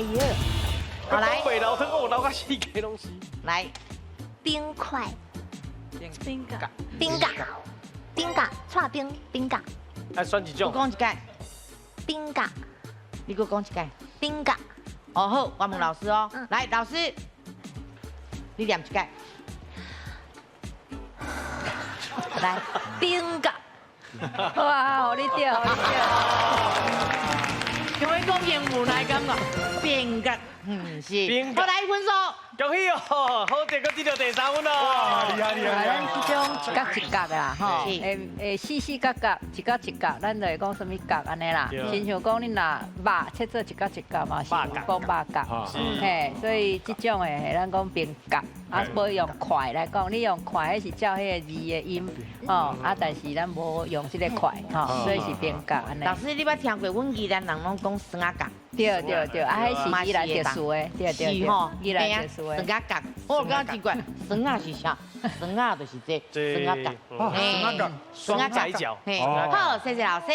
哎呦，好來，袂流湯，哦，流甲四界攏是。來，冰塊，冰角，冰角，冰角，剉冰，冰角，愛選一種。閣講一擺，冰角，你閣講一擺。冰角，哦好，我問老師哦，來老師，你念一擺。來，冰角。哇，予你著，予你著。像咧講英文來感覺，冰角，嗯是。冰角好來分數。恭喜哦，好這閣得著第三分哦。厲害厲害！咱這種一角一角的啦，吼，是會會四四角角，一角一角，咱就會講啥物角按呢啦。親像講你若肉切做一角一角嘛，是有講肉角，嘿，所以這種的咱講冰角，啊，無用塊來講，你用塊彼是照彼个字的音，吼，啊，但是咱無用這个塊，吼，所以是冰角按呢。老師，你捌聽過阮宜蘭人攏講酸仔角？對對對，啊，彼是宜蘭特殊的，對對對，宜蘭特殊的。酸仔角，我感覺奇怪，酸仔是啥？酸仔就是這，酸仔角，酸仔角，雙仔角。好，謝謝老師。